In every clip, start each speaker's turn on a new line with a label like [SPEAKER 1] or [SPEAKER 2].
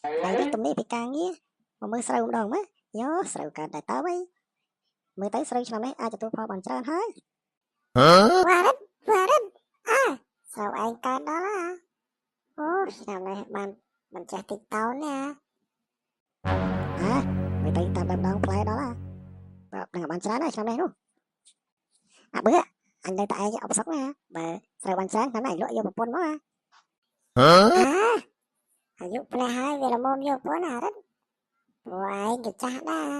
[SPEAKER 1] ថ្ងៃនេះទំនេរពីការងារមកមើលស្រូវម្ដងមើលយោស្រូវកើតដែរតើវិញមើលទៅស្រូវឆ្នាំនេះអាចទទួលផលបានច្រើនហើយវ៉ារិតវ៉ារិតអើស្រូវឯងកើតដល់ហ่าអូឆ្នាំនេះបានមិនចេះតិចតោនណាអើមើលទៅតាមដើមដងផ្លែដល់ហ่าបើនឹងបានច្រើនហើយឆ្នាំនេះនោះអាបឺអញនៅតែឯងអបសុកណាបើស្រូវបានច្រើនឆ្នាំនេះលក់យកប្រពន្ធមកអាអាយុផ្លែហើយវាល្មមយកប្រពន្ធអារិតព្រោះឯងក៏ចាស់ដែរ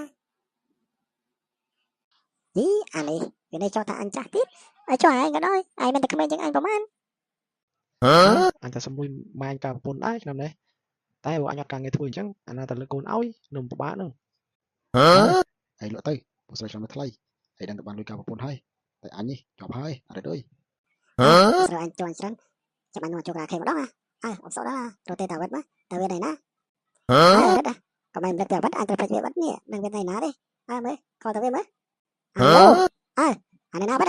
[SPEAKER 1] យីអានេះវានេះចង់ថាអញចាស់ទៀតឲ្យចុះឯងក៏ដោយឯងមិនតែក្មេងជាងអញប្រហែល
[SPEAKER 2] អញតែសុំមួយម៉ែការប្រពន្ធដែរឆ្នាំនេះតែបើអញអត់ការងារធ្វើអញ្ចឹងអាណាតែលើកូនឲ្យនឹងពិបាកនឹង
[SPEAKER 3] ឯងលក់ទៅព្រោះស្រូវឆ្នាំនេះថ្លៃឯងដឹងតែបានលុយការប្រពន្ធហើយតែអញនេះចប់ហើយអរិតអើយ
[SPEAKER 1] ស្រូវអញជន់ច្រើនចាំអញមកចូលកាខេម្ដងអើអបសក់ដល់ត្រូវទេតាវិតមកតាវាណៃណាអើរិតកុំឲ្យរឹកតាវិតអញត្រូវផ្លេចវាបិទនេះនឹងវាណៃណាទេអើមើលខលតាវាមើលអើអើអានេះណាបិទ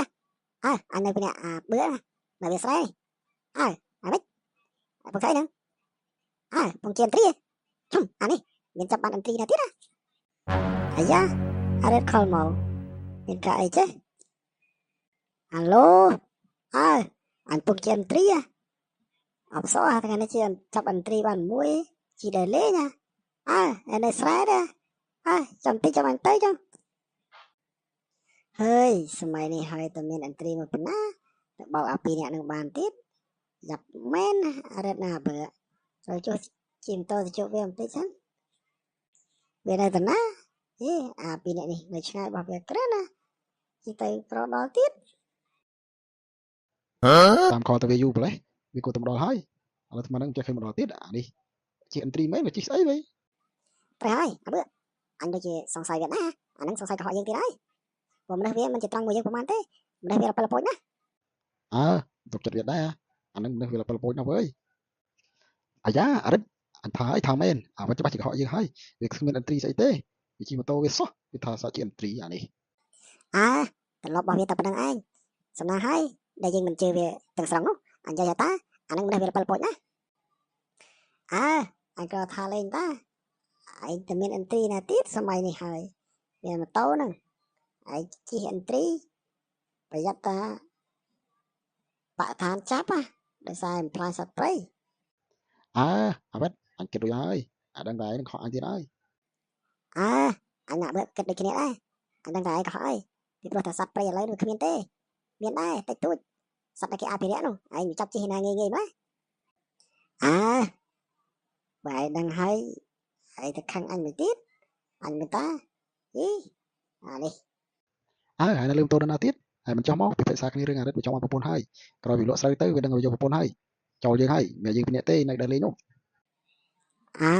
[SPEAKER 1] អើអញនៅពីនេះអាបឿណានៅវាស្រែអើអាម៉េចពងស្អីហ្នឹងអើពងជាអន្ត្រីជុំអានេះមានចាប់បានអន្ត្រីណាទៀតណាអាយ៉ាអរិតខលមកមានកាអីចេះអាឡូអើអញពងជាអន្ត្រីអបសោះថ្ងៃនេះជាចាប់អន្ត្រីបានមួយជីដែលលេងអើឯនៅស្រែដែរអើចាំតិចចាំអញទៅចឹងហើយសម័យនេះហើយតែមានអន្ត្រីមកប៉ុណ្ណាទៅបោកអាពីរអ្នកនឹងបានទៀតយ៉ាប់មែនអរិតណាបើត្រូវចុះជិះម៉ូតូទៅជួបវាបន្តិចសិនវានៅតាណាអេអាពីរអ្នកនេះនៅឆ្ងាយរបស់វាក្រាស់ណាជិះទៅប្រដល់ទៀត
[SPEAKER 3] តាមខលទៅវាយូរប្រលេះវាគួរតែមកដល់ហើយឥឡូវអាត្មានឹងចេះឃើញមកដល់ទៀតអានេះជាអន្ត្រីមែនវាជិះស្អីវិញ
[SPEAKER 1] ត្រូវហើយអាបឿអញដូចជាសង្ស័យវាណាអាហ្នឹងសង្ស័យកុហកយើងទៀតហើយព្រោះមនុស្សវាមិនជាត្រង់មួយយើងប្រហែលទេមនុស្សវារពិលពូជណា
[SPEAKER 3] អើទុកចិត្តវាដែរអានឹងមនុស្សវាលពិលពូជណាស់វើយអាយ៉ាអរិតអញថាឲ្យថាមែនអាវិតច្បាស់ជាកុហកយើងហើយវាគ្មានអន្ត្រីស្អីទេវាជិះម៉ូតូវាសោះវាថាសាជាអន្ត្រីអានេះ
[SPEAKER 1] អើត្រឡប់របស់វាតែប៉ុណ្្នឹងឯងសំណាងហើយដែលយើងមិនជឿវាទាំងស្រុងនោះអញនិយាយថាតាអាហ្នឹងមនុស្សវារពិលពូជណាអើអញក៏ថាលេងតាឯងតែមានអន្ត្រីណាទៀតសម័យនេះហើយមានម៉ូតូហ្នឹងឯងជិះអន្ត្រីប្រយ័ត្នតាបកឋានចាប់ហ่ะដោយសារបំផ្លាញសត្វព្រៃ
[SPEAKER 3] អើអាវិតអញគិតរួចហើយអាដឹងតែឯងនឹងខកអញទៀតហើយ
[SPEAKER 1] អើអញណាក់បើគិតដូចគ្នាដែរអញដឹងតែឯងកុហកអីពីព្រោះថាសត្វព្រៃឥឡូវនេះវាគ្មានទេមានដែរតិចតួចសត្វដែលគេអភិរក្សនោះឯងមិនចាប់ជិះណាងាយងាយម៉េចអើបើឯងដឹងហើយឯងទៅខឹងអញមួយទៀតអញមិនតាអីអានេះ
[SPEAKER 3] អើហើយនៅលើម៉ូតូដល់ណាទៀតហើយមិនចោះមកពិភាក្សាគ្នារឿងអារិតវាចង់បានប្រពន្ធហើយក្រោយពីលក់ស្រូវទៅវាដឹងវាយកប្រពន្ធហើយចូលយើងហើយមិនយើងពីរនាក់ទេនៅដើរលេងនោះ
[SPEAKER 1] អើ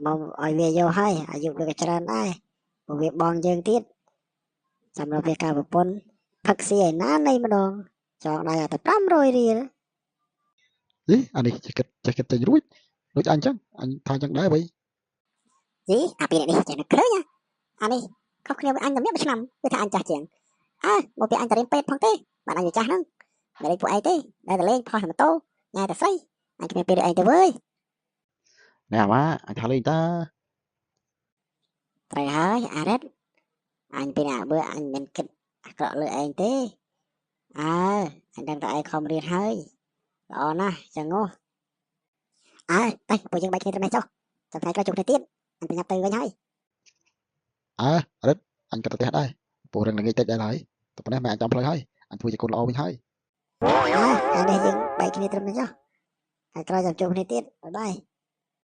[SPEAKER 1] មកឲ្យវាយកហើយអាយុវាក៏ច្រើនដែរព្រោះវាបងយើងទៀតសម្រាប់វាការប្រពន្ធផឹកស៊ីឯណានៃម្ដងចងដៃឲ្យតែ500រៀល
[SPEAKER 3] យីអានេះចេះគិតចេះគិតចេញរួចដូចអញចឹងអញថាចឹងដែរបី
[SPEAKER 1] យីអាពីរនេះចេះនឹកឃើញអានេះខុសគ្នាvớiអញតែមួយឆ្នាំគឺថាអញចាស់ជាងអើមកពីអញតែរៀនពេទ្យផងទេបានអញវាចាស់ហ្នឹងមិនដូចពួកឯងទេដែលតែលេងផុសម៉ូតូញ៉ែតែស្រីអញគ្មានពេលដូចឯងទេវើយ
[SPEAKER 3] ណែអាម៉ាអញថាលេងតា
[SPEAKER 1] ត្រូវហើយអារិតអញពីណាបើអញមិនគិតអាក្រក់លើឯងទេអើអញដឹងតែឯងខំរៀនហើយល្អណាស់ចឹងហ៎អើទៅពួកយើងបែកគ្នាត្រឹមនេះចុះចាំថ្ងៃក្រោយជួបគ្នាទៀតអញប្រញាប់ទៅវិញហើយ
[SPEAKER 3] អើអរិតអញក៏ទៅផ្ទះដែរព្រោះរឿងល្ងាចតិចដែរហើយតែប៉ុណ្ណេះម៉ែអញចាំផ្លូវហើយអញធ្វើជាកូនល្អវិញហើយ
[SPEAKER 1] អើថ្ងៃនេះយើងបែកគ្នាត្រឹមនេះចុះថ្ងៃក្រោយចាំជួបគ្នាទៀតបាយបាយ។